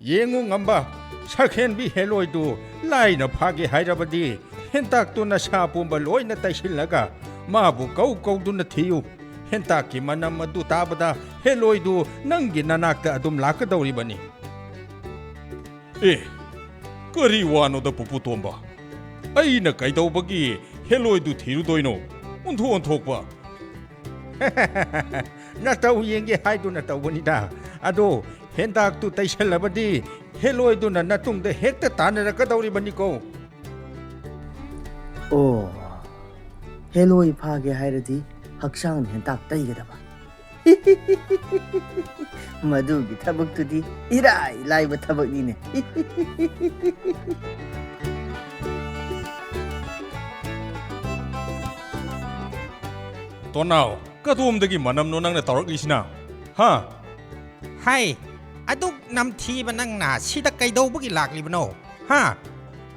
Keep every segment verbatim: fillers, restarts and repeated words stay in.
ꯌꯦꯡꯉꯨ ꯉꯝꯕ, ꯁꯛꯍꯦꯟꯕꯤ ꯍꯦꯂꯣꯏꯗꯨ ꯂꯥꯏꯅ ꯐꯥꯒꯦ ꯍꯥꯏꯔꯕꯗꯤ ꯍꯦꯟꯇꯥꯛꯇꯨ ꯅꯁꯥ ꯄꯨꯝꯕ ꯂꯣꯏꯅ ꯇꯩꯁꯤꯜꯂꯒ ꯃꯥꯕꯨ ꯀꯧ ꯀꯧꯗꯨꯅ ꯊꯤꯌꯨ꯫ ꯍꯦꯟꯇꯥꯛꯀꯤ ꯃꯅꯝ ꯑꯗꯨ ꯇꯥꯕꯗ ꯍꯦꯂꯣꯏꯗꯨ ꯅꯪꯒꯤ ꯅꯅꯥꯛꯇ ꯑꯗꯨꯝ ꯂꯥꯛꯀꯗꯧꯔꯤꯕꯅꯤ꯫ ꯑꯦ, ꯀꯔꯤ ꯋꯥꯅꯣꯗ ꯄꯨꯄꯨ ꯇꯣꯝꯕ? ꯑꯩꯅ ꯀꯩꯗꯧꯕꯒꯤ ꯍꯦꯂꯣꯏꯗꯨ ꯊꯤꯔꯨꯗꯣꯏꯅꯣ? ꯑꯣꯟꯊꯣꯛ ꯑꯣꯟꯊꯣꯛꯄ꯫ ꯅꯇꯧ ꯌꯦꯡꯒꯦ ꯍꯥꯏꯗꯨꯅ ꯇꯧꯕꯅꯤꯗ꯫ ꯑꯗꯣ ꯍꯦꯟꯇꯥꯛꯇꯨ ꯇꯩꯁꯜꯂꯕꯗꯤ ꯍꯦꯂꯣꯏꯗꯨꯅ ꯅꯇꯨꯡꯗ ꯍꯦꯛꯇ ꯇꯥꯟꯅꯔꯛꯀꯗꯧꯔꯤꯕꯅꯤꯀꯣ꯫ ꯑꯣ, ꯍꯦꯂꯣꯏ ꯐꯥꯒꯦ ꯍꯥꯏꯔꯗꯤ ꯍꯛꯆꯥꯡꯗ ꯍꯦꯟꯇꯥꯛ ꯇꯩꯒꯗꯕ꯫ ꯃꯗꯨꯒꯤ ꯊꯕꯛꯇꯨꯗꯤ ꯏꯔꯥꯏ ꯂꯥꯏꯕ ꯊꯕꯛꯅꯤꯅꯦ꯫ ꯇꯣꯅꯥꯎ, ꯀꯗꯣꯝꯗꯒꯤ ꯃꯅꯝꯅꯣ ꯅꯪꯅ ꯇꯧꯔꯛꯂꯤꯁꯤꯅ? ꯍꯥ? ꯍꯥꯏ, ꯑꯗꯨꯛ ꯅꯝꯊꯤꯕ ꯅꯪꯅ ꯁꯤꯗ ꯀꯩꯗꯧꯕꯒꯤ ꯂꯥꯛꯂꯤꯕꯅꯣ? ꯍꯥ?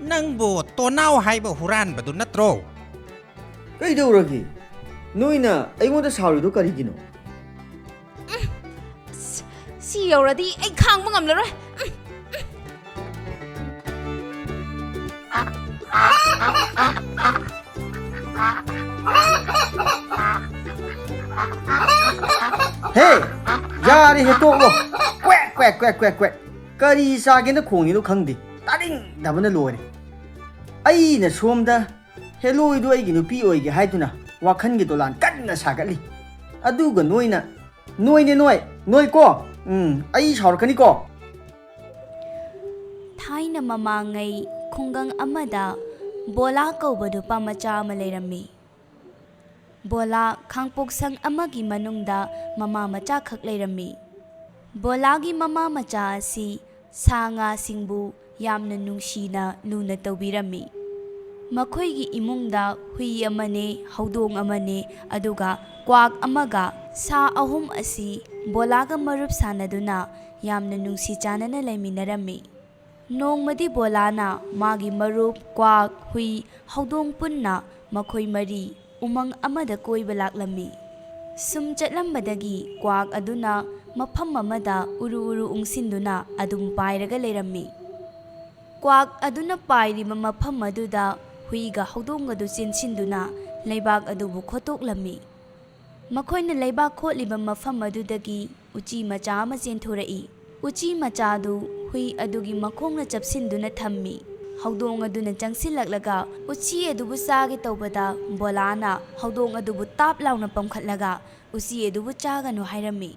ꯅꯪꯕꯨ ꯇꯣꯅꯥꯎ ꯍꯥꯏꯕ ꯍꯨꯔꯥꯟꯕꯗꯨ ꯅꯠꯇ꯭ꯔꯣ? ꯀꯩꯗꯧꯔꯒꯦ? ꯅꯣꯏꯅ ꯑꯩꯉꯣꯟꯗ ꯁꯥꯎꯔꯤꯗꯣ ꯀꯔꯤꯒꯤꯅꯣ? ꯑꯁ, ꯁꯤ ꯌꯧꯔꯗꯤ ꯑꯩ ꯈꯥꯡꯕ ꯉꯝꯂꯔꯣꯏ꯫ ꯍꯦ! ꯌꯥꯔꯦꯍꯦ, ꯇꯣꯛꯂꯣ꯫ Quack, quack, quack, quack, quack. ꯀꯔꯤ ꯆꯥꯒꯦꯅ ꯈꯣꯡꯉꯤꯅꯣ ꯈꯪꯗꯦ꯫ ꯇꯥꯅꯤꯡꯗꯕꯅ ꯂꯣꯏꯔꯦ꯫ ꯑꯩꯅ ꯁꯣꯝꯗ ꯍꯦꯂꯣꯏꯗꯨ ꯑꯩꯒꯤ ꯅꯨꯄꯤ ꯑꯣꯏꯒꯦ ꯍꯥꯏꯗꯨꯅ ꯋꯥꯈꯜꯒꯤ ꯗꯣꯂꯥꯟ ꯀꯟꯅ ꯁꯥꯒꯠꯂꯤ꯫ ꯑꯗꯨꯒ ꯅꯣꯏꯅ, ꯅꯣꯏꯅꯦ ꯅꯣꯏ, ꯅꯣꯏ ꯀꯣ꯫ ꯎꯝ, ꯑꯩ ꯁꯥꯎꯔꯛꯀꯅꯤꯀꯣ꯫ ꯊꯥꯏꯅ ꯃꯃꯥꯡꯉꯩ ꯈꯨꯡꯒꯪ ꯑꯃꯗ ꯕꯣꯂꯥ ꯀꯧꯕ ꯅꯨꯄꯥ ꯃꯆꯥ ꯑꯃ ꯂꯩꯔꯝꯃꯤ꯫ ꯕꯣꯂꯥ ꯈꯥꯡꯄꯣꯛꯁꯪ ꯑꯃꯒꯤ ꯃꯅꯨꯡꯗ ꯃꯃꯥ ꯃꯆꯥꯈꯛ ꯂꯩꯔꯝꯃꯤ꯫ ꯕꯣꯂꯥꯒꯤ ꯃꯃꯥ ꯃꯆꯥ ꯑꯁꯤ ꯁꯥ ꯉꯥꯁꯤꯡꯕꯨ ꯌꯥꯝꯅ ꯅꯨꯡꯁꯤꯅ ꯂꯨꯅ ꯇꯧꯕꯤꯔꯝꯃꯤ꯫ ꯃꯈꯣꯏꯒꯤ ꯏꯃꯨꯡꯗ ꯍꯨꯏ ꯑꯃꯅꯦ, ꯍꯧꯗꯣꯡ ꯑꯃꯅꯦ, ꯑꯗꯨꯒ ꯀ꯭ꯋꯥꯛ ꯑꯃꯒ ꯁꯥ ꯑꯍꯨꯝ ꯑꯁꯤ ꯕꯣꯂꯥꯒ ꯃꯔꯨꯞ ꯁꯥꯟꯅꯗꯨꯅ ꯌꯥꯝꯅ ꯅꯨꯡꯁꯤ ꯆꯥꯟꯅꯅ ꯂꯩꯃꯤꯟꯅꯔꯝꯃꯤ꯫ ꯅꯣꯡꯃꯗꯤ ꯕꯣꯂꯥꯅ ꯃꯥꯒꯤ ꯃꯔꯨꯞ ꯀ꯭ꯋꯥꯛ, ꯍꯨꯏ, ꯍꯧꯗꯣꯡ ꯄꯨꯟꯅ ꯃꯈꯣꯏ ꯃꯔꯤ ꯎꯃꯪ ꯑꯃꯗ ꯀꯣꯏꯕ ꯂꯥꯛꯂꯝꯃꯤ꯫ ꯁꯨꯝ ꯆꯠꯂꯝꯕꯗꯒꯤ ꯀ꯭ꯋꯥꯛ ꯑꯗꯨꯅ ꯃꯐꯝ ꯑꯃꯗ ꯎꯔꯨ ꯎꯔꯨ ꯎꯪꯁꯤꯟꯗꯨꯅ ꯑꯗꯨꯝ ꯄꯥꯏꯔꯒ ꯂꯩꯔꯝꯃꯤ꯫ ꯀ꯭ꯋꯥꯛ ꯑꯗꯨꯅ ꯄꯥꯏꯔꯤꯕ ꯃꯐꯝ ꯑꯗꯨꯗ ꯍꯨꯏꯒ ꯍꯧꯗꯣꯡꯒꯗꯨ ꯆꯦꯟꯁꯤꯟꯗꯨꯅ ꯂꯩꯕꯥꯛ ꯑꯗꯨꯕꯨ ꯈꯣꯠꯇꯣꯛꯂꯝꯃꯤ꯫ ꯃꯈꯣꯏꯅ ꯂꯩꯕꯥꯛ ꯈꯣꯠꯂꯤꯕ ꯃꯐꯝ ꯑꯗꯨꯗꯒꯤ ꯎꯆꯤ ꯃꯆꯥ ꯑꯃ ꯆꯦꯟꯊꯣꯔꯛꯏ꯫ ꯎꯆꯤ ꯃꯆꯥꯗꯨ ꯍꯨꯏ ꯑꯗꯨꯒꯤ ꯃꯈꯣꯡꯅ ꯆꯞꯁꯤꯟꯗꯨꯅ ꯊꯝꯃꯤ꯫ ꯍꯧꯗꯣꯡ ꯑꯗꯨꯅ ꯆꯪꯁꯤꯜꯂꯛꯂꯒ ꯎꯆꯤ ꯑꯗꯨꯕꯨ ꯆꯥꯒꯦ ꯇꯧꯕꯗ, ꯕꯣꯂꯥꯅ ꯍꯧꯗꯣꯡ ꯑꯗꯨꯕꯨ ꯇꯥꯞ ꯂꯥꯎꯅ ꯄꯝꯈꯠꯂꯒ ꯎꯆꯤ ꯑꯗꯨꯕꯨ ꯆꯥꯒꯅꯨ ꯍꯥꯏꯔꯝꯃꯤ꯫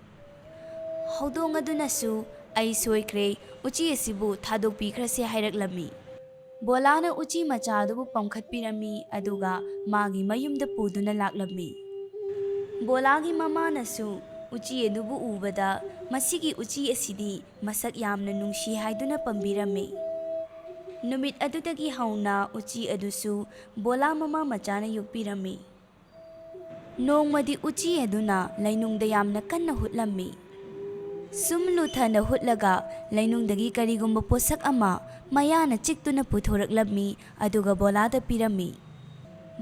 ꯍꯧꯗꯣꯡ ꯑꯗꯨꯅꯁꯨ, "ꯑꯩ ꯁꯣꯏꯈ꯭ꯔꯦ, ꯎꯆꯤ ꯑꯁꯤꯕꯨ ꯊꯥꯗꯣꯛꯄꯤꯈ꯭ꯔꯁꯦ" ꯍꯥꯏꯔꯛꯂꯝꯃꯤ꯫ ꯕꯣꯂꯥꯅ ꯎꯆꯤ ꯃꯆꯥ ꯑꯗꯨꯕꯨ ꯄꯝꯈꯠꯄꯤꯔꯝꯃꯤ, ꯑꯗꯨꯒ ꯃꯥꯒꯤ ꯃꯌꯨꯝꯗ ꯄꯨꯗꯨꯅ ꯂꯥꯛꯂꯝꯃꯤ꯫ ꯕꯣꯂꯥꯒꯤ ꯃꯃꯥꯅꯁꯨ ꯎꯆꯤ ꯑꯗꯨꯕꯨ ꯎꯕꯗ, "ꯃꯁꯤꯒꯤ ꯎꯆꯤ ꯑꯁꯤꯗꯤ ꯃꯁꯛ ꯌꯥꯝꯅ ꯅꯨꯡꯁꯤ" ꯍꯥꯏꯗꯨꯅ ꯄꯝꯕꯤꯔꯝꯃꯤ꯫ ꯅꯨꯃꯤꯠ ꯑꯗꯨꯗꯒꯤ ꯍꯧꯅ ꯎꯆꯤ ꯑꯗꯨꯁꯨ ꯕꯣꯂꯥ ꯃꯃꯥ ꯃꯆꯥꯅ ꯌꯣꯛꯄꯤꯔꯝꯃꯤ꯫ ꯅꯣꯡꯃꯗꯤ ꯎꯆꯤ ꯑꯗꯨꯅ ꯂꯩꯅꯨꯡꯗ ꯌꯥꯝꯅ ꯀꯟꯅ ꯍꯨꯠꯂꯝꯃꯤ꯫ ꯁꯨꯝ ꯂꯨꯊꯅ ꯍꯨꯠꯂꯒ ꯂꯩꯅꯨꯡꯗꯒꯤ ꯀꯔꯤꯒꯨꯝꯕ ꯄꯣꯠꯁꯛ ꯑꯃ ꯃꯌꯥꯅ ꯆꯤꯛꯇꯨꯅ ꯄꯨꯊꯣꯔꯛꯂꯝꯃꯤ, ꯑꯗꯨꯒ ꯕꯣꯂꯥꯗ ꯄꯤꯔꯝꯃꯤ꯫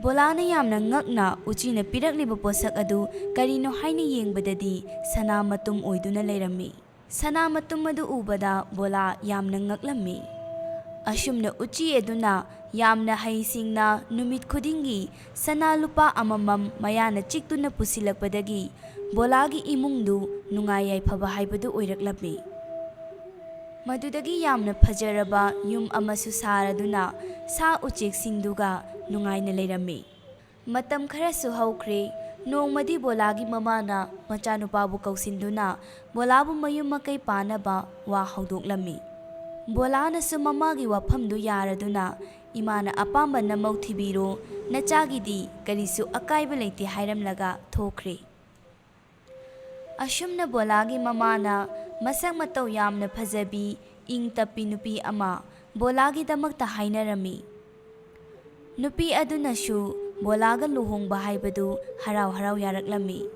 ꯕꯣꯂꯥꯅ ꯌꯥꯝꯅ ꯉꯛꯅ ꯎꯆꯤꯅ ꯄꯤꯔꯛꯂꯤꯕ ꯄꯣꯠꯁꯛ ꯑꯗꯨ ꯀꯔꯤꯅꯣ ꯍꯥꯏꯅ ꯌꯦꯡꯕꯗꯗꯤ ꯁꯅꯥ ꯃꯇꯨꯝ ꯑꯣꯏꯗꯨꯅ ꯂꯩꯔꯝꯃꯤ꯫ ꯁꯅꯥ ꯃꯇꯨꯝ ꯑꯗꯨ ꯎꯕꯗ ꯕꯣꯂꯥ ꯌꯥꯝꯅ ꯉꯛꯂꯝꯃꯤ꯫ ꯑꯁꯨꯝꯅ ꯎꯆꯤ ꯑꯗꯨꯅ ꯌꯥꯝꯅ ꯍꯩꯁꯤꯡꯅ ꯅꯨꯃꯤꯠ ꯈꯨꯗꯤꯡꯒꯤ ꯁꯅꯥ ꯂꯨꯄꯥ ꯑꯃꯃꯝ ꯃꯌꯥꯅ ꯆꯤꯛꯇꯨꯅ ꯄꯨꯁꯤꯜꯂꯛꯄꯗꯒꯤ ꯕꯣꯂꯥꯒꯤ ꯏꯃꯨꯡꯗꯨ ꯅꯨꯡꯉꯥꯏ ꯌꯥꯏꯐꯕ ꯍꯥꯏꯕꯗꯨ ꯑꯣꯏꯔꯛꯂꯝꯃꯤ꯫ ꯃꯗꯨꯗꯒꯤ ꯌꯥꯝꯅ ꯐꯖꯔꯕ ꯌꯨꯝ ꯑꯃꯁꯨ ꯁꯥꯔꯗꯨꯅ ꯁꯥ ꯎꯆꯦꯛꯁꯤꯡꯗꯨꯒ ꯅꯨꯡꯉꯥꯏꯅ ꯂꯩꯔꯝꯃꯤ꯫ ꯃꯇꯝ ꯈꯔꯁꯨ ꯍꯧꯈ꯭ꯔꯦ꯫ ꯅꯣꯡꯃꯗꯤ ꯕꯣꯂꯥꯒꯤ ꯃꯃꯥꯅ ꯃꯆꯥꯅꯨꯄꯥꯕꯨ ꯀꯧꯁꯤꯟꯗꯨꯅ ꯕꯣꯂꯥꯕꯨ ꯃꯌꯨꯝ ꯃꯀꯩ ꯄꯥꯟꯅꯕ ꯋꯥ ꯍꯧꯗꯣꯛꯂꯝꯃꯤ꯫ ꯕꯣꯂꯥꯅꯁꯨ ꯃꯃꯥꯒꯤ ꯋꯥꯐꯝꯗꯨ ꯌꯥꯔꯗꯨꯅ, "ꯏꯃꯥꯅ ꯑꯄꯥꯝꯕ ꯅꯃꯧ ꯊꯤꯕꯤꯔꯣ, ꯅꯆꯥꯒꯤꯗꯤ ꯀꯔꯤꯁꯨ ꯑꯀꯥꯏꯕ ꯂꯩꯇꯦ" ꯍꯥꯏꯔꯝꯂꯒ ꯊꯣꯛꯈ꯭ꯔꯦ꯫ ꯑꯁꯨꯝꯅ ꯕꯣꯂꯥꯒꯤ ꯃꯃꯥꯅ ꯃꯁꯛ ꯃꯇꯧ ꯌꯥꯝꯅ ꯐꯖꯕꯤ, ꯏꯪ ꯇꯞꯄꯤ ꯅꯨꯄꯤ ꯑꯃ ꯕꯣꯂꯥꯒꯤꯗꯃꯛꯇ ꯍꯥꯏꯅꯔꯝꯃꯤ꯫ ꯅꯨꯄꯤ ꯑꯗꯨꯅꯁꯨ ꯕꯣꯂꯥꯒ ꯂꯨꯍꯣꯡꯕ ꯍꯥꯏꯕꯗꯨ ꯍꯔꯥꯎ ꯍꯔꯥꯎ ꯌꯥꯔꯛꯂꯝꯃꯤ꯫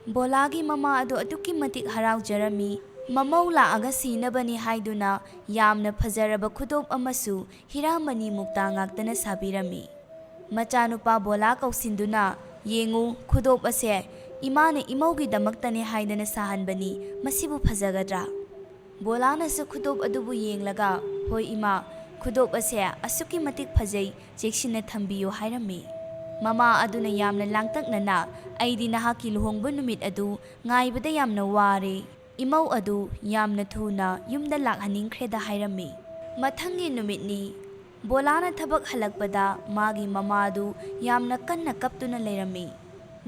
ꯕꯣꯂꯥꯒꯤ ꯃꯃꯥ ꯑꯗꯨ ꯑꯗꯨꯛꯀꯤ ꯃꯇꯤꯛ ꯍꯔꯥꯎꯖꯔꯝꯃꯤ꯫ ꯃꯃꯧ ꯂꯥꯛꯑꯒ ꯁꯤꯅꯕꯅꯤ ꯍꯥꯏꯗꯨꯅ ꯌꯥꯝꯅ ꯐꯖꯔꯕ ꯈꯨꯗꯣꯞ ꯑꯃꯁꯨ ꯍꯤꯔꯥꯃꯅꯤ ꯃꯨꯛꯇꯥ ꯉꯥꯛꯇꯅ ꯁꯥꯕꯤꯔꯝꯃꯤ꯫ ꯃꯆꯥꯅꯨꯄꯥ ꯕꯣꯂꯥ ꯀꯧꯁꯤꯟꯗꯨꯅ, "ꯌꯦꯡꯉꯨ, ꯈꯨꯗꯣꯞ ꯑꯁꯦ ꯏꯃꯥꯅ ꯏꯃꯧꯒꯤꯗꯃꯛꯇꯅꯦ ꯍꯥꯏꯗꯅ ꯁꯥꯍꯟꯕꯅꯤ, ꯃꯁꯤꯕꯨ ꯐꯖꯒꯗ꯭ꯔꯥ? ꯕꯣꯂꯥꯅꯁꯨ ꯈꯨꯗꯣꯞ ꯑꯗꯨꯕꯨ ꯌꯦꯡꯂꯒ, "ꯍꯣꯏ ꯏꯃꯥ, ꯈꯨꯗꯣꯞ ꯑꯁꯦ ꯑꯁꯨꯛꯀꯤ ꯃꯇꯤꯛ ꯐꯖꯩ, ꯆꯦꯛꯁꯤꯟꯅ ꯊꯝꯕꯤꯌꯨ" ꯍꯥꯏꯔꯝꯃꯤ꯫ ꯃꯃꯥ ꯑꯗꯨꯅ ꯌꯥꯝꯅ ꯂꯥꯡꯇꯛꯅꯅ, "ꯑꯩꯗꯤ ꯅꯍꯥꯛꯀꯤ ꯂꯨꯍꯣꯡꯕ ꯅꯨꯃꯤꯠ ꯑꯗꯨ ꯉꯥꯏꯕꯗ ꯌꯥꯝꯅ ꯋꯥꯔꯦ꯫ ꯏꯃꯧ ꯑꯗꯨ ꯌꯥꯝꯅ ꯊꯨꯅ ꯌꯨꯝꯗ ꯂꯥꯛꯍꯟꯅꯤꯡꯈ꯭ꯔꯦꯗ" ꯍꯥꯏꯔꯝꯃꯤ꯫ ꯃꯊꯪꯒꯤ ꯅꯨꯃꯤꯠꯅꯤ꯫ ꯕꯣꯂꯥꯅ ꯊꯕꯛ ꯍꯜꯂꯛꯄꯗ ꯃꯥꯒꯤ ꯃꯃꯥꯗꯨ ꯌꯥꯝꯅ ꯀꯟꯅ ꯀꯞꯇꯨꯅ ꯂꯩꯔꯝꯃꯤ꯫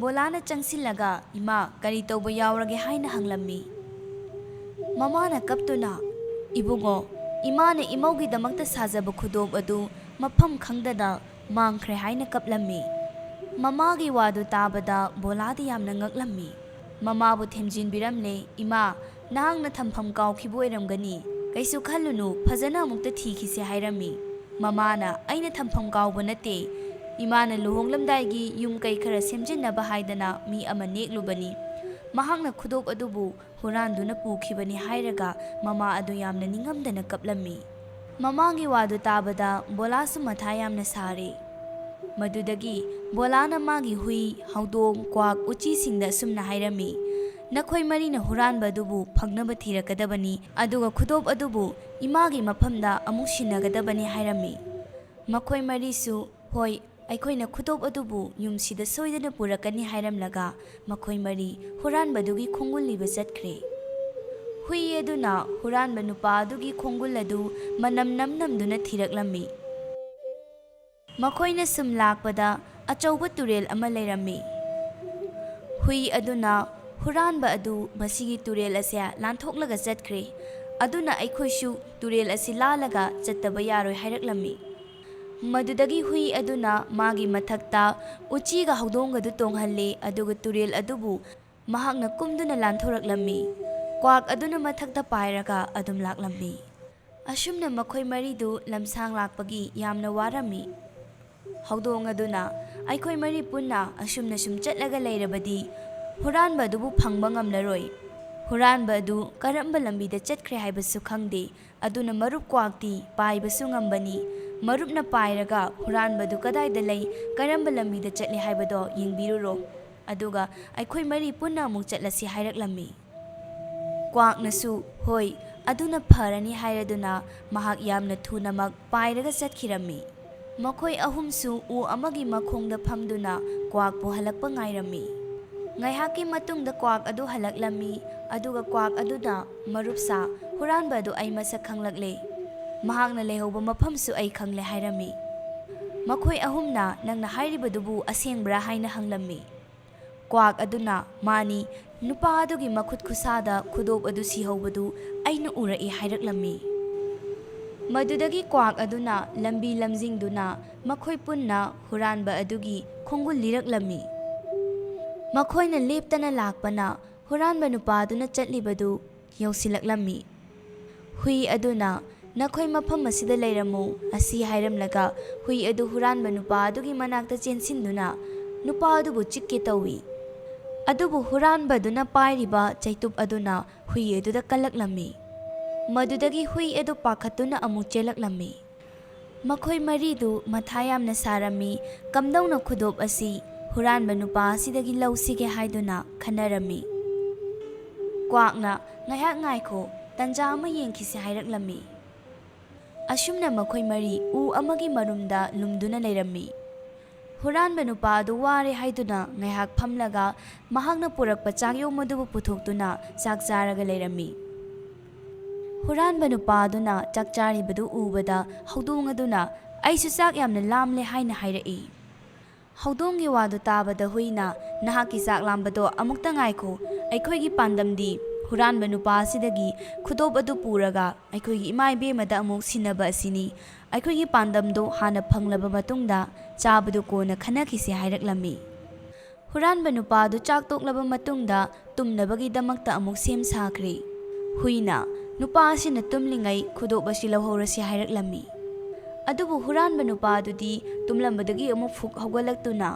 ꯕꯣꯂꯥꯅ ꯆꯪꯁꯤꯜꯂꯒ, "ꯏꯃꯥ, ꯀꯔꯤ ꯇꯧꯕ ꯌꯥꯎꯔꯒꯦ?" ꯍꯥꯏꯅ ꯍꯪꯂꯝꯃꯤ꯫ ꯃꯃꯥꯅ ꯀꯞꯇꯨꯅ, "ꯏꯕꯨꯡꯉꯣ, ꯏꯃꯥꯅ ꯏꯃꯧꯒꯤꯗꯃꯛꯇ ꯁꯥꯖꯕ ꯈꯨꯗꯣꯞ ꯑꯗꯨ ꯃꯐꯝ ꯈꯪꯗꯅ ꯃꯥꯡꯈ꯭ꯔꯦ" ꯍꯥꯏꯅ ꯀꯞꯂꯝꯃꯤ꯫ ꯃꯃꯥꯒꯤ ꯋꯥꯗꯨ ꯇꯥꯕꯗ ꯕꯣꯂꯥꯗꯤ ꯌꯥꯝꯅ ꯉꯛꯂꯝꯃꯤ꯫ ꯃꯃꯥꯕꯨ ꯊꯦꯝꯖꯤꯟꯕꯤꯔꯝꯂꯦ꯫ "ꯏꯃꯥ, ꯅꯍꯥꯛꯅ ꯊꯝꯐꯝ ꯀꯥꯎꯈꯤꯕ ꯑꯣꯏꯔꯝꯒꯅꯤ꯫ ꯀꯩꯁꯨ ꯈꯜꯂꯨꯅꯨ, ꯐꯖꯅ ꯑꯃꯨꯛꯇ ꯊꯤꯈꯤꯁꯦ" ꯍꯥꯏꯔꯝꯃꯤ꯫ ꯃꯃꯥꯅ, "ꯑꯩꯅ ꯊꯝꯐꯝ ꯀꯥꯎꯕ ꯅꯠꯇꯦ꯫ ꯏꯃꯥꯅ ꯂꯨꯍꯣꯡꯂꯝꯗꯥꯏꯒꯤ ꯌꯨꯝ ꯀꯩ ꯈꯔ ꯁꯦꯝꯖꯤꯟꯅꯕ ꯍꯥꯏꯗꯅ ꯃꯤ ꯑꯃ ꯅꯦꯛꯂꯨꯕꯅꯤ꯫ ꯃꯍꯥꯛꯅ ꯈꯨꯗꯣꯞ ꯑꯗꯨꯕꯨ ꯍꯨꯔꯥꯟꯗꯨꯅ ꯄꯨꯈꯤꯕꯅꯤ" ꯍꯥꯏꯔꯒ ꯃꯃꯥ ꯑꯗꯨ ꯌꯥꯝꯅ ꯅꯤꯡꯉꯝꯗꯅ ꯀꯞꯂꯝꯃꯤ꯫ ꯃꯃꯥꯒꯤ ꯋꯥꯗꯨ ꯇꯥꯕꯗ ꯕꯣꯂꯥꯁꯨ ꯃꯊꯥ ꯌꯥꯝꯅ ꯁꯥꯔꯦ꯫ ꯃꯗꯨꯗꯒꯤ ꯕꯣꯂꯥꯅ ꯃꯥꯒꯤ ꯍꯨꯏ, ꯍꯧꯗꯣꯡ, ꯀ꯭ꯋꯥꯛ, ꯎꯆꯤꯁꯤꯡꯗ ꯑꯁꯨꯝꯅ ꯍꯥꯏꯔꯝꯃꯤ, "ꯅꯈꯣꯏ ꯃꯔꯤꯅ ꯍꯨꯔꯥꯟꯕ ꯑꯗꯨꯕꯨ ꯐꯪꯅꯕ ꯊꯤꯔꯛꯀꯗꯕꯅꯤ, ꯑꯗꯨꯒ ꯈꯨꯗꯣꯞ ꯑꯗꯨꯕꯨ ꯏꯃꯥꯒꯤ ꯃꯐꯝꯗ ꯑꯃꯨꯛ ꯁꯤꯟꯅꯒꯗꯕꯅꯤ" ꯍꯥꯏꯔꯝꯃꯤ꯫ ꯃꯈꯣꯏ ꯃꯔꯤꯁꯨ, "ꯍꯣꯏ, ꯑꯩꯈꯣꯏꯅ ꯈꯨꯗꯣꯞ ꯑꯗꯨꯕꯨ ꯌꯨꯝꯁꯤꯗ ꯁꯣꯏꯗꯅ ꯄꯨꯔꯛꯀꯅꯤ" ꯍꯥꯏꯔꯝꯂꯒ ꯃꯈꯣꯏ ꯃꯔꯤ ꯍꯨꯔꯥꯟꯕꯗꯨꯒꯤ ꯈꯣꯡꯒꯨꯜ ꯂꯤꯕ ꯆꯠꯈ꯭ꯔꯦ꯫ ꯍꯨꯏ ꯑꯗꯨꯅ ꯍꯨꯔꯥꯟꯕ ꯅꯨꯄꯥ ꯑꯗꯨꯒꯤ ꯈꯣꯡꯒꯨꯜ ꯑꯗꯨ ꯃꯅꯝ ꯅꯝ ꯅꯝꯗꯨꯅ ꯊꯤꯔꯛꯂꯝꯃꯤ꯫ ꯃꯈꯣꯏꯅ ꯁꯨꯝ ꯂꯥꯛꯄꯗ ꯑꯆꯧꯕ ꯇꯨꯔꯦꯜ ꯑꯃ ꯂꯩꯔꯝꯃꯤ꯫ ꯍꯨꯏ ꯑꯗꯨꯅ ꯍꯨꯔꯥꯟꯕ ꯑꯗꯨ ꯃꯁꯤꯒꯤ ꯇꯨꯔꯦꯜ ꯑꯁꯦ ꯂꯥꯟꯊꯣꯛꯂꯒ ꯆꯠꯈ꯭ꯔꯦ, ꯑꯗꯨꯅ ꯑꯩꯈꯣꯏꯁꯨ ꯇꯨꯔꯦꯜ ꯑꯁꯤ ꯂꯥꯜꯂꯒ ꯆꯠꯇꯕ ꯌꯥꯔꯣꯏ ꯍꯥꯏꯔꯛꯂꯝꯃꯤ꯫ ꯃꯗꯨꯗꯒꯤ ꯍꯨꯏ ꯑꯗꯨꯅ ꯃꯥꯒꯤ ꯃꯊꯛꯇ ꯎꯆꯤꯒ ꯍꯧꯗꯣꯡꯒꯗꯨ ꯇꯣꯡꯍꯜꯂꯦ, ꯑꯗꯨꯒ ꯇꯨꯔꯦꯜ ꯑꯗꯨꯕꯨ ꯃꯍꯥꯛꯅ ꯀꯨꯝꯗꯨꯅ ꯂꯥꯟꯊꯣꯔꯛꯂꯝꯃꯤ꯫ ꯀ꯭ꯋꯥꯛ ꯑꯗꯨꯅ ꯃꯊꯛꯇ ꯄꯥꯏꯔꯒ ꯑꯗꯨꯝ ꯂꯥꯛꯂꯝꯃꯤ꯫ ꯑꯁꯨꯝꯅ ꯃꯈꯣꯏ ꯃꯔꯤꯗꯨ ꯂꯝꯁꯥꯡ ꯂꯥꯛꯄꯒꯤ ꯌꯥꯝꯅ ꯋꯥꯔꯝꯃꯤ꯫ ꯍꯧꯗꯣꯡ ꯑꯗꯨꯅ, "ꯑꯩꯈꯣꯏ ꯃꯔꯤ ꯄꯨꯟꯅ ꯑꯁꯨꯝꯅ ꯁꯨꯝ ꯆꯠꯂꯒ ꯂꯩꯔꯕꯗꯤ ꯍꯨꯔꯥꯟꯕ ꯑꯗꯨꯕꯨ ꯐꯪꯕ ꯉꯝꯂꯔꯣꯏ꯫ ꯍꯨꯔꯥꯟꯕ ꯑꯗꯨ ꯀꯔꯝꯕ ꯂꯝꯕꯤꯗ ꯆꯠꯈ꯭ꯔꯦ ꯍꯥꯏꯕꯁꯨ ꯈꯪꯗꯦ꯫ ꯑꯗꯨꯅ ꯃꯔꯨꯞ ꯀ꯭ꯋꯥꯛꯇꯤ ꯄꯥꯏꯕꯁꯨ ꯉꯝꯕꯅꯤ꯫ ꯃꯔꯨꯞꯅ ꯄꯥꯏꯔꯒ ꯍꯨꯔꯥꯟꯕꯗꯨ ꯀꯗꯥꯏꯗ ꯂꯩ, ꯀꯔꯝꯕ ꯂꯝꯕꯤꯗ ꯆꯠꯂꯤ ꯍꯥꯏꯕꯗꯣ ꯌꯦꯡꯕꯤꯔꯨꯔꯣ꯫ ꯑꯗꯨꯒ ꯑꯩꯈꯣꯏ ꯃꯔꯤ ꯄꯨꯟꯅ ꯑꯃꯨꯛ ꯆꯠꯂꯁꯤ ꯍꯥꯏꯔꯛꯂꯝꯃꯤ꯫ ꯀ꯭ꯋꯥꯛꯅꯁꯨ "ꯍꯣꯏ, ꯑꯗꯨꯅ ꯐꯔꯅꯤ" ꯍꯥꯏꯔꯗꯨꯅ ꯃꯍꯥꯛ ꯌꯥꯝꯅ ꯊꯨꯅꯃꯛ ꯄꯥꯏꯔꯒ ꯆꯠꯈꯤꯔꯝꯃꯤ꯫ ꯃꯈꯣꯏ ꯑꯍꯨꯝꯁꯨ ꯎ ꯑꯃꯒꯤ ꯃꯈꯣꯡꯗ ꯐꯝꯗꯨꯅ ꯀ꯭ꯋꯥꯛꯄꯨ ꯍꯜꯂꯛꯄ ꯉꯥꯏꯔꯝꯃꯤ꯫ ꯉꯥꯏꯍꯥꯛꯀꯤ ꯃꯇꯨꯡꯗ ꯀ꯭ꯋꯥꯛ ꯑꯗꯨ ꯍꯜꯂꯛꯂꯝꯃꯤ, ꯑꯗꯨꯒ ꯀ꯭ꯋꯥꯛ ꯑꯗꯨꯅ "ꯃꯔꯨꯞꯁꯥ, ꯍꯨꯔꯥꯟꯕ ꯑꯗꯨ ꯑꯩ ꯃꯁꯛ ꯈꯪꯂꯛꯂꯦ꯫ ꯃꯍꯥꯛꯅ ꯂꯩꯍꯧꯕ ꯃꯐꯝꯁꯨ ꯑꯩ ꯈꯪꯂꯦ" ꯍꯥꯏꯔꯝꯃꯤ꯫ ꯃꯈꯣꯏ ꯑꯍꯨꯝꯅ "ꯅꯪꯅ ꯍꯥꯏꯔꯤꯕꯗꯨꯕꯨ ꯑꯁꯦꯡꯕ꯭ꯔꯥ?" ꯍꯥꯏꯅ ꯍꯪꯂꯝꯃꯤ꯫ ꯀ꯭ꯋꯥꯛ ꯑꯗꯨꯅ "ꯃꯥꯅꯤ, ꯅꯨꯄꯥ ꯑꯗꯨꯒꯤ ꯃꯈꯨꯠ ꯈꯨꯁꯥꯗ ꯈꯨꯗꯣꯞ ꯑꯗꯨ ꯁꯤꯍꯧꯕꯗꯨ ꯑꯩꯅ ꯎꯔꯛꯏ" ꯍꯥꯏꯔꯛꯂꯝꯃꯤ꯫ ꯃꯗꯨꯗꯒꯤ ꯀ꯭ꯋꯥꯛ ꯑꯗꯨꯅ ꯂꯝꯕꯤ ꯂꯝꯖꯤꯡꯗꯨꯅ ꯃꯈꯣꯏ ꯄꯨꯟꯅ ꯍꯨꯔꯥꯟꯕ ꯑꯗꯨꯒꯤ ꯈꯣꯡꯒꯨꯜ ꯂꯤꯔꯛꯂꯝꯃꯤ꯫ ꯃꯈꯣꯏꯅ ꯂꯦꯞꯇꯅ ꯂꯥꯛꯄꯅ ꯍꯨꯔꯥꯟꯕ ꯅꯨꯄꯥ ꯑꯗꯨꯅ ꯆꯠꯂꯤꯕꯗꯨ ꯌꯧꯁꯤꯜꯂꯛꯂꯝꯃꯤ꯫ ꯍꯨꯏ ꯑꯗꯨꯅ "ꯅꯈꯣꯏ ꯃꯐꯝ ꯑꯁꯤꯗ ꯂꯩꯔꯝꯃꯨ" ꯑꯁꯤ ꯍꯥꯏꯔꯝꯂꯒ ꯍꯨꯏ ꯑꯗꯨ ꯍꯨꯔꯥꯟꯕ ꯅꯨꯄꯥ ꯑꯗꯨꯒꯤ ꯃꯅꯥꯛꯇ ꯆꯦꯟꯁꯤꯟꯗꯨꯅ ꯅꯨꯄꯥ ꯑꯗꯨꯕꯨ ꯆꯤꯛꯀꯦ ꯇꯧꯏ꯫ ꯑꯗꯨꯕꯨ ꯍꯨꯔꯥꯟꯕꯗꯨꯅ ꯄꯥꯏꯔꯤꯕ ꯆꯩꯇꯨꯞ ꯑꯗꯨꯅ ꯍꯨꯏ ꯑꯗꯨꯗ ꯀꯜꯂꯛꯂꯝꯃꯤ꯫ ꯃꯗꯨꯗꯒꯤ ꯍꯨꯏ ꯑꯗꯨ ꯄꯥꯈꯠꯇꯨꯅ ꯑꯃꯨꯛ ꯆꯦꯜꯂꯛꯂꯝꯃꯤ꯫ ꯃꯈꯣꯏ ꯃꯔꯤꯗꯨ ꯃꯊꯥ ꯌꯥꯝꯅ ꯁꯥꯔꯝꯃꯤ꯫ ꯀꯝꯗꯧꯅ ꯈꯨꯗꯣꯞ ꯑꯁꯤ ꯍꯨꯔꯥꯟꯕ ꯅꯨꯄꯥ ꯑꯁꯤꯗꯒꯤ ꯂꯧꯁꯤꯒꯦ ꯍꯥꯏꯗꯨꯅ ꯈꯟꯅꯔꯝꯃꯤ꯫ ꯀ꯭ꯋꯥꯛꯅ "ꯉꯥꯏꯍꯥꯛ ꯉꯥꯏꯈꯣ, ꯇꯟꯖꯥ ꯑꯃ ꯌꯦꯡꯈꯤꯁꯤ" ꯍꯥꯏꯔꯛꯂꯝꯃꯤ꯫ ꯑꯁꯨꯝꯅ ꯃꯈꯣꯏ ꯃꯔꯤ ꯎ ꯑꯃꯒꯤ ꯃꯔꯨꯝꯗ ꯂꯨꯝꯗꯨꯅ ꯂꯩꯔꯝꯃꯤ꯫ ꯍꯨꯔꯥꯟꯕ ꯅꯨꯄꯥ ꯑꯗꯨ ꯋꯥꯔꯦ ꯍꯥꯏꯗꯨꯅ ꯉꯥꯏꯍꯥꯛ ꯐꯝꯂꯒ ꯃꯍꯥꯛꯅ ꯄꯨꯔꯛꯄ ꯆꯥꯛꯌꯣꯝ ꯑꯗꯨꯕꯨ ꯄꯨꯊꯣꯛꯇꯨꯅ ꯆꯥꯛ ꯆꯥꯔꯒ ꯂꯩꯔꯝꯃꯤ꯫ ꯍꯨꯔꯥꯟꯕ ꯅꯨꯄꯥ ꯑꯗꯨꯅ ꯆꯥꯛ ꯆꯥꯔꯤꯕꯗꯨ ꯎꯕꯗ ꯍꯧꯗꯣꯡ ꯑꯗꯨꯅ "ꯑꯩꯁꯨ ꯆꯥꯛ ꯌꯥꯝꯅ ꯂꯥꯝꯂꯦ" ꯍꯥꯏꯅ ꯍꯥꯏꯔꯛꯏ꯫ ꯍꯧꯗꯣꯡꯒꯤ ꯋꯥꯗꯨ ꯇꯥꯕꯗ ꯍꯨꯏꯅ "ꯅꯍꯥꯛꯀꯤ ꯆꯥꯛ ꯂꯥꯝꯕꯗꯣ ꯑꯃꯨꯛꯇ ꯉꯥꯏꯈꯣ, ꯑꯩꯈꯣꯏꯒꯤ ꯄꯥꯟꯗꯝꯗꯤ ꯍꯨꯔꯥꯟꯕ ꯅꯨꯄꯥ ꯑꯁꯤꯗꯒꯤ ꯈꯨꯗꯣꯞ ꯑꯗꯨ ꯄꯨꯔꯒ ꯑꯩꯈꯣꯏꯒꯤ ꯏꯃꯥ ꯏꯕꯦꯝꯃꯗ ꯑꯃꯨꯛ ꯁꯤꯟꯅꯕ ꯑꯁꯤꯅꯤ꯫ ꯑꯩꯈꯣꯏꯒꯤ ꯄꯥꯟꯗꯝꯗꯣ ꯍꯥꯟꯅ ꯐꯪꯂꯕ ꯃꯇꯨꯡꯗ ꯆꯥꯕꯗꯨ ꯀꯣꯟꯅ ꯈꯟꯅꯈꯤꯁꯤ" ꯍꯥꯏꯔꯛꯂꯝꯃꯤ꯫ ꯍꯨꯔꯥꯟꯕ ꯅꯨꯄꯥ ꯑꯗꯨ ꯆꯥꯛ ꯇꯣꯛꯂꯕ ꯃꯇꯨꯡꯗ ꯇꯨꯝꯅꯕꯒꯤꯗꯃꯛꯇ ꯑꯃꯨꯛ ꯁꯦꯝ ꯁꯥꯈ꯭ꯔꯦ꯫ ꯍꯨꯏꯅ ꯅꯨꯄꯥ ꯑꯁꯤꯅ ꯇꯨꯝꯂꯤꯉꯩ ꯈꯨꯗꯣꯞ ꯑꯁꯤ ꯂꯧꯍꯧꯔꯁꯤ ꯍꯥꯏꯔꯛꯂꯝꯃꯤ꯫ ꯑꯗꯨꯕꯨ ꯍꯨꯔꯥꯟꯕ ꯅꯨꯄꯥ ꯑꯗꯨꯗꯤ ꯇꯨꯝꯂꯝꯕꯗꯒꯤ ꯑꯃꯨꯛ ꯐꯨꯛ ꯍꯧꯒꯠꯂꯛꯇꯨꯅ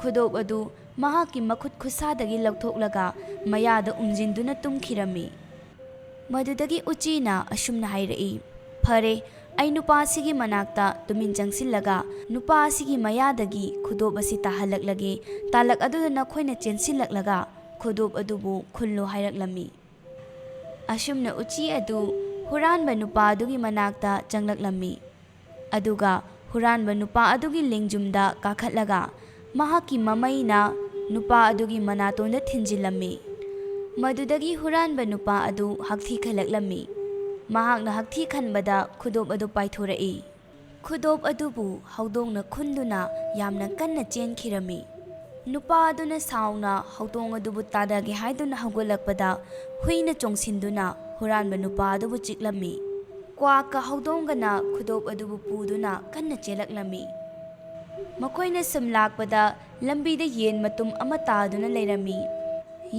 ꯈꯨꯗꯣꯞ ꯑꯗꯨ ꯃꯍꯥꯛꯀꯤ ꯃꯈꯨꯠ ꯈꯨꯠꯁꯥꯗꯒꯤ ꯂꯧꯊꯣꯛꯂꯒ ꯃꯌꯥꯗ ꯎꯝꯖꯤꯟꯗꯨꯅ ꯇꯨꯝꯈꯤꯔꯝꯃꯤ꯫ ꯃꯗꯨꯗꯒꯤ ꯎꯆꯤꯅ ꯑꯁꯨꯝꯅ ꯍꯥꯏꯔꯛꯏ, "ꯐꯔꯦ, "ꯑꯩ ꯅꯨꯄꯥ ꯑꯁꯤꯒꯤ ꯃꯅꯥꯛꯇ ꯇꯨꯃꯤꯟ ꯆꯪꯁꯤꯜꯂꯒ ꯅꯨꯄꯥ ꯑꯁꯤꯒꯤ ꯃꯌꯥꯗꯒꯤ ꯈꯨꯗꯣꯞ ꯑꯁꯤ ꯇꯥꯍꯜꯂꯛꯂꯒꯦ, ꯇꯥꯜꯂꯛ ꯑꯗꯨꯗ ꯅꯈꯣꯏꯅ ꯆꯦꯟꯁꯤꯜꯂꯛꯂꯒ ꯈꯨꯗꯣꯞ ꯑꯗꯨꯕꯨ ꯈꯨꯜꯂꯨ" ꯍꯥꯏꯔꯛꯂꯝꯃꯤ꯫ ꯑꯁꯨꯝꯅ ꯎꯆꯤ ꯑꯗꯨ ꯍꯨꯔꯥꯟꯕ ꯅꯨꯄꯥ ꯑꯗꯨꯒꯤ ꯃꯅꯥꯛꯇ ꯆꯪꯂꯛꯂꯝꯃꯤ꯫ ꯑꯗꯨꯒ ꯍꯨꯔꯥꯟꯕ ꯅꯨꯄꯥ ꯑꯗꯨꯒꯤ ꯂꯦꯡꯖꯨꯝꯗ ꯀꯥꯈꯠꯂꯒ ꯃꯍꯥꯛꯀꯤ ꯃꯃꯩꯅ ꯅꯨꯄꯥ ꯑꯗꯨꯒꯤ ꯃꯅꯥꯇꯣꯟꯗ ꯊꯤꯟꯖꯤꯜꯂꯝꯃꯤ꯫ ꯃꯗꯨꯗꯒꯤ ꯍꯨꯔꯥꯟꯕ ꯅꯨꯄꯥ ꯑꯗꯨ ꯍꯛꯊꯤ ꯈꯜꯂꯛꯂꯝꯃꯤ꯫ ꯃꯍꯥꯛꯅ ꯍꯛꯊꯤ ꯈꯟꯕꯗ ꯈꯨꯗꯣꯞ ꯑꯗꯨ ꯄꯥꯏꯊꯣꯔꯛꯏ꯫ ꯈꯨꯗꯣꯞ ꯑꯗꯨꯕꯨ ꯍꯧꯗꯣꯡꯅ ꯈꯨꯟꯗꯨꯅ ꯌꯥꯝꯅ ꯀꯟꯅ ꯆꯦꯟꯈꯤꯔꯝꯃꯤ꯫ ꯅꯨꯄꯥ ꯑꯗꯨꯅ ꯁꯥꯎꯅ ꯍꯧꯗꯣꯡ ꯑꯗꯨꯕꯨ ꯇꯥꯟꯅꯒꯦ ꯍꯥꯏꯗꯨꯅ ꯍꯧꯒꯠꯂꯛꯄꯗ, ꯍꯨꯏꯅ ꯆꯣꯡꯁꯤꯟꯗꯨꯅ ꯍꯨꯔꯥꯟꯕ ꯅꯨꯄꯥ ꯑꯗꯨꯕꯨ ꯆꯤꯛꯂꯝꯃꯤ꯫ ꯀ꯭ꯋꯥꯛꯀ ꯍꯧꯗꯣꯡꯒꯅ ꯈꯨꯗꯣꯞ ꯑꯗꯨꯕꯨ ꯄꯨꯗꯨꯅ ꯀꯟꯅ ꯆꯦꯜꯂꯛꯂꯝꯃꯤ꯫ ꯃꯈꯣꯏꯅ ꯁꯨꯝ ꯂꯥꯛꯄꯗ, ꯂꯝꯕꯤꯗ ꯌꯦꯟ ꯃꯇꯨꯝ ꯑꯃ ꯇꯥꯗꯨꯅ ꯂꯩꯔꯝꯃꯤ꯫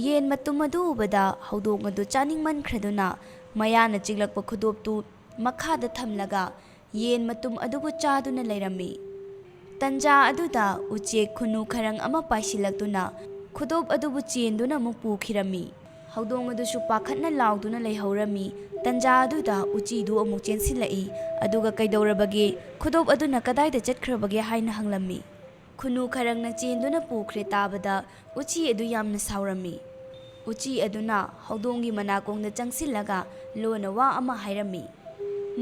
ꯌꯦꯟ ꯃꯇꯨꯝ ꯑꯗꯨ ꯎꯕꯗ ꯍꯧꯗꯣꯡ ꯑꯗꯨ ꯆꯥꯅꯤꯡꯃꯟꯈ꯭ꯔꯗꯨꯅ ꯃꯌꯥꯅ ꯆꯤꯛꯂꯛꯄ ꯈꯨꯗꯣꯞꯇꯨ ꯃꯈꯥꯗ ꯊꯝꯂꯒ ꯌꯦꯟ ꯃꯇꯨꯝ ꯑꯗꯨꯕꯨ ꯆꯥꯗꯨꯅ ꯂꯩꯔꯝꯃꯤ꯫ ꯇꯟꯖꯥ ꯑꯗꯨꯗ ꯎꯆꯦꯛ ꯈꯨꯅꯨ ꯈꯔꯪ ꯑꯃ ꯄꯥꯏꯁꯤꯜꯂꯛꯇꯨꯅ ꯈꯨꯗꯣꯞ ꯑꯗꯨꯕꯨ ꯆꯦꯟꯗꯨꯅ ꯑꯃꯨꯛ ꯄꯨꯈꯤꯔꯝꯃꯤ꯫ ꯍꯧꯗꯣꯡ ꯑꯗꯨꯁꯨ ꯄꯥꯈꯠꯅ ꯂꯥꯎꯗꯨꯅ ꯂꯩꯍꯧꯔꯝꯃꯤ꯫ ꯇꯟꯖꯥ ꯑꯗꯨꯗ ꯎꯆꯤꯗꯨ ꯑꯃꯨꯛ ꯆꯦꯟꯁꯤꯜꯂꯛꯏ, ꯑꯗꯨꯒ "ꯀꯩꯗꯧꯔꯕꯒꯦ? ꯈꯨꯗꯣꯞ ꯑꯗꯨꯅ ꯀꯗꯥꯏꯗ ꯆꯠꯈ꯭ꯔꯕꯒꯦ?" ꯍꯥꯏꯅ ꯍꯪꯂꯝꯃꯤ꯫ ꯈꯨꯅꯨ ꯈꯔꯪꯅ ꯆꯦꯟꯗꯨꯅ ꯄꯨꯈ꯭ꯔꯦ ꯇꯥꯕꯗ ꯎꯆꯤ ꯑꯗꯨ ꯌꯥꯝꯅ ꯁꯥꯎꯔꯝꯃꯤ꯫ ꯎꯆꯤ ꯑꯗꯨꯅ ꯍꯧꯗꯣꯡꯒꯤ ꯃꯅꯥꯀꯣꯡꯗ ꯆꯪꯁꯤꯜꯂꯒ ꯂꯣꯟꯅ ꯋꯥ ꯑꯃ ꯍꯥꯏꯔꯝꯃꯤ꯫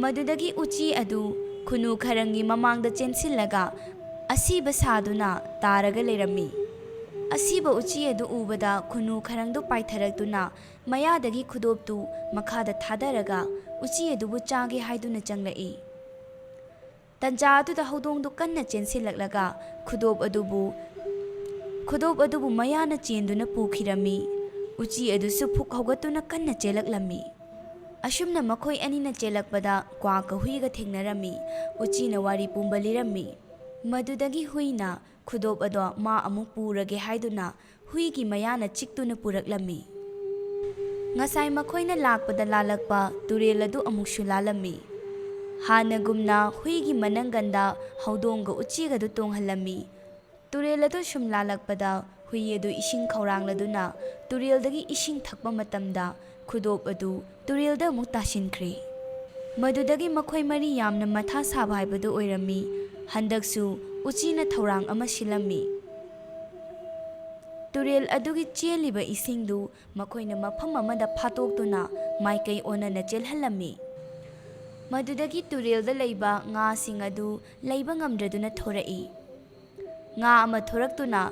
ꯃꯗꯨꯗꯒꯤ ꯎꯆꯤ ꯑꯗꯨ ꯈꯨꯅꯨ ꯈꯔꯪꯒꯤ ꯃꯃꯥꯡꯗ ꯆꯦꯟꯁꯤꯜꯂꯒ ꯑꯁꯤꯕ ꯁꯥꯗꯨꯅ ꯇꯥꯔꯒ ꯂꯩꯔꯝꯃꯤ꯫ ꯑꯁꯤꯕ ꯎꯆꯤ ꯑꯗꯨ ꯎꯕꯗ ꯈꯨꯅꯨ ꯈꯔꯪꯗꯨ ꯄꯥꯏꯊꯔꯛꯇꯨꯅ ꯃꯌꯥꯗꯒꯤ ꯈꯨꯗꯣꯞꯇꯨ ꯃꯈꯥꯗ ꯊꯥꯗꯔꯒ ꯎꯆꯤ ꯑꯗꯨꯕꯨ ꯆꯥꯒꯦ ꯍꯥꯏꯗꯨꯅ ꯆꯪꯂꯛꯏ꯫ ꯇꯟꯖꯥ ꯑꯗꯨꯗ ꯍꯧꯗꯣꯡꯗꯨ ꯀꯟꯅ ꯆꯦꯟꯁꯤꯜꯂꯛꯂꯒ ꯈꯨꯗꯣꯞ ꯑꯗꯨꯕꯨ, ꯈꯨꯗꯣꯞ ꯑꯗꯨꯕꯨ ꯃꯌꯥꯅ ꯆꯦꯟꯗꯨꯅ ꯄꯨꯈꯤꯔꯝꯃꯤ꯫ ꯎꯆꯤ ꯑꯗꯨꯁꯨ ꯐꯨꯛ ꯍꯧꯒꯠꯇꯨꯅ ꯀꯟꯅ ꯆꯦꯜꯂꯛꯂꯝꯃꯤ꯫ ꯑꯁꯨꯝꯅ ꯃꯈꯣꯏ ꯑꯅꯤꯅ ꯆꯦꯜꯂꯛꯄꯗ ꯀ꯭ꯋꯥꯛꯀ ꯍꯨꯏꯒ ꯊꯦꯡꯅꯔꯝꯃꯤ꯫ ꯎꯆꯤꯅ ꯋꯥꯔꯤ ꯄꯨꯝꯕ ꯂꯤꯔꯝꯃꯤ꯫ ꯃꯗꯨꯗꯒꯤ ꯍꯨꯏꯅ ꯈꯨꯗꯣꯞ ꯑꯗꯣ ꯃꯥ ꯑꯃꯨꯛ ꯄꯨꯔꯒꯦ ꯍꯥꯏꯗꯨꯅ ꯍꯨꯏꯒꯤ ꯃꯌꯥꯅ ꯆꯤꯛꯇꯨꯅ ꯄꯨꯔꯛꯂꯝꯃꯤ꯫ ꯉꯁꯥꯏ ꯃꯈꯣꯏꯅ ꯂꯥꯛꯄꯗ ꯂꯥꯜꯂꯛꯄ ꯇꯨꯔꯦꯜ ꯑꯗꯨ ꯑꯃꯨꯛꯁꯨ ꯂꯥꯜꯂꯝꯃꯤ꯫ ꯍꯥꯟꯅꯒꯨꯝꯅ ꯍꯨꯏꯒꯤ ꯃꯅꯪꯒꯟꯗ ꯍꯧꯗꯣꯡꯒ ꯎꯆꯤꯒꯗꯨ ꯇꯣꯡꯍꯜꯂꯝꯃꯤ꯫ ꯇꯨꯔꯦꯜ ꯑꯗꯨ ꯁꯨꯝ ꯂꯥꯜꯂꯛꯄꯗ ꯍꯨꯏ ꯑꯗꯨ ꯏꯁꯤꯡ ꯈꯧꯔꯥꯡꯂꯗꯨꯅ ꯇꯨꯔꯦꯜꯗꯒꯤ ꯏꯁꯤꯡ ꯊꯛꯄ ꯃꯇꯝꯗ ꯈꯨꯗꯣꯞ ꯑꯗꯨ ꯇꯨꯔꯦꯜꯗ ꯑꯃꯨꯛ ꯇꯥꯁꯤꯟꯈ꯭ꯔꯦ꯫ ꯃꯗꯨꯗꯒꯤ ꯃꯈꯣꯏ ꯃꯔꯤ ꯌꯥꯝꯅ ꯃꯊꯥ ꯁꯥꯕ ꯍꯥꯏꯕꯗꯨ ꯑꯣꯏꯔꯝꯃꯤ꯫ ꯍꯟꯗꯛꯁꯨ ꯎꯆꯤꯅ ꯊꯧꯔꯥꯡ ꯑꯃ ꯁꯤꯜꯂꯝꯃꯤ꯫ ꯇꯨꯔꯦꯜ ꯑꯗꯨꯒꯤ ꯆꯦꯜꯂꯤꯕ ꯏꯁꯤꯡꯗꯨ ꯃꯈꯣꯏꯅ ꯃꯐꯝ ꯑꯃꯗ ꯐꯥꯠꯇꯣꯛꯇꯨꯅ ꯃꯥꯏꯀꯩ ꯑꯣꯟꯅꯅ ꯆꯦꯜꯍꯜꯂꯝꯃꯤ꯫ ꯃꯗꯨꯗꯒꯤ ꯇꯨꯔꯦꯜꯗ ꯂꯩꯕ ꯉꯥꯁꯤꯡ ꯑꯗꯨ ꯂꯩꯕ ꯉꯝꯗ꯭ꯔꯗꯨꯅ ꯊꯣꯔꯛꯏ꯫ ꯉꯥ ꯑꯃ ꯊꯣꯔꯛꯇꯨꯅ,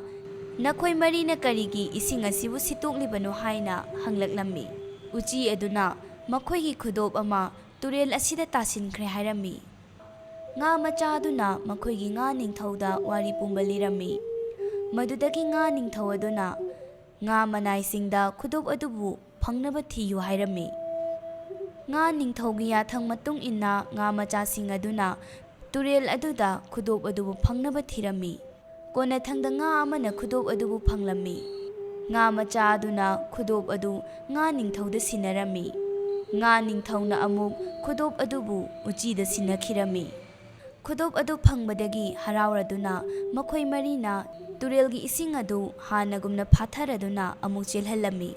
"ꯅꯈꯣꯏ ꯃꯔꯤꯅ ꯀꯔꯤꯒꯤ ꯏꯁꯤꯡ ꯑꯁꯤꯕꯨ ꯁꯤꯠꯇꯣꯛꯂꯤꯕꯅꯣ?" ꯍꯥꯏꯅ ꯍꯪꯂꯛꯂꯝꯃꯤ꯫ ꯎꯆꯤ ꯑꯗꯨꯅ ꯃꯈꯣꯏꯒꯤ ꯈꯨꯗꯣꯞ ꯑꯃ ꯇꯨꯔꯦꯜ ꯑꯁꯤꯗ ꯇꯥꯁꯤꯟꯈ꯭ꯔꯦ ꯍꯥꯏꯔꯝꯃꯤ꯫ ꯉꯥ ꯃꯆꯥ ꯑꯗꯨꯅ ꯃꯈꯣꯏꯒꯤ ꯉꯥ ꯅꯤꯡꯊꯧꯗ ꯋꯥꯔꯤ ꯄꯨꯝꯕ ꯂꯤꯔꯝꯃꯤ꯫ ꯃꯗꯨꯗꯒꯤ ꯉꯥ ꯅꯤꯡꯊꯧ ꯑꯗꯨꯅ ꯉꯥ ꯃꯅꯥꯏꯁꯤꯡꯗ ꯈꯨꯗꯣꯞ ꯑꯗꯨꯕꯨ ꯐꯪꯅꯕ ꯊꯤꯌꯨ ꯍꯥꯏꯔꯝꯃꯤ꯫ ꯉꯥ ꯅꯤꯡꯊꯧꯒꯤ ꯌꯥꯊꯪ ꯃꯇꯨꯡ ꯏꯟꯅ ꯉꯥ ꯃꯆꯥꯁꯤꯡ ꯑꯗꯨꯅ ꯇꯨꯔꯦꯜ ꯑꯗꯨꯗ ꯈꯨꯗꯣꯞ ꯑꯗꯨꯕꯨ ꯐꯪꯅꯕ ꯊꯤꯔꯝꯃꯤ꯫ ꯀꯣꯟꯅꯊꯪꯗ ꯉꯥ ꯑꯃꯅ ꯈꯨꯗꯣꯞ ꯑꯗꯨꯕꯨ ꯐꯪꯂꯝꯃꯤ꯫ ꯉꯥ ꯃꯆꯥ ꯑꯗꯨꯅ ꯈꯨꯗꯣꯞ ꯑꯗꯨ ꯉꯥ ꯅꯤꯡꯊꯧꯗ ꯁꯤꯟꯅꯔꯝꯃꯤ꯫ ꯉꯥ ꯅꯤꯡꯊꯧꯅ ꯑꯃꯨꯛ ꯈꯨꯗꯣꯞ ꯑꯗꯨꯕꯨ ꯎꯆꯤꯗ ꯁꯤꯟꯅꯈꯤꯔꯝꯃꯤ꯫ ꯈꯨꯗꯣꯞ ꯑꯗꯨ ꯐꯪꯕꯗꯒꯤ ꯍꯔꯥꯎꯔꯗꯨꯅ ꯃꯈꯣꯏ ꯃꯔꯤꯅ ꯇꯨꯔꯦꯜꯒꯤ ꯏꯁꯤꯡ ꯑꯗꯨ ꯍꯥꯟꯅꯒꯨꯝꯅ ꯐꯥꯊꯔꯗꯨꯅ ꯑꯃꯨꯛ ꯆꯦꯜꯍꯜꯂꯝꯃꯤ꯫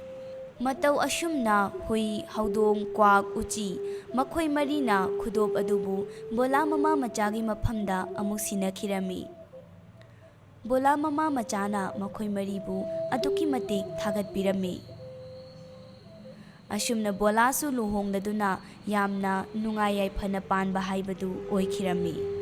ꯃꯇꯧ ꯑꯁꯨꯝꯅ ꯍꯨꯏ, ꯍꯧꯗꯣꯡ, ꯀ꯭ꯋꯥꯛ, ꯎꯆꯤ, ꯃꯈꯣꯏ ꯃꯔꯤꯅ ꯈꯨꯗꯣꯞ ꯑꯗꯨꯕꯨ ꯕꯣꯂꯥ ꯃꯃꯥ ꯃꯆꯥꯒꯤ ꯃꯐꯝꯗ ꯑꯃꯨꯛ ꯁꯤꯟꯅꯈꯤꯔꯝꯃꯤ꯫ ꯕꯣꯂꯥ ꯃꯃꯥ ꯃꯆꯥꯅ ꯃꯈꯣꯏ ꯃꯔꯤꯕꯨ ꯑꯗꯨꯛꯀꯤ ꯃꯇꯤꯛ ꯊꯥꯒꯠꯄꯤꯔꯝꯃꯤ꯫ ꯑꯁꯨꯝꯅ ꯕꯣꯂꯥꯁꯨ ꯂꯨꯍꯣꯡꯂꯗꯨꯅ ꯌꯥꯝꯅ ꯅꯨꯡꯉꯥꯏ ꯌꯥꯏꯐꯅ ꯄꯥꯟꯕ ꯍꯥꯏꯕꯗꯨ ꯑꯣꯏꯈꯤꯔꯝꯃꯤ꯫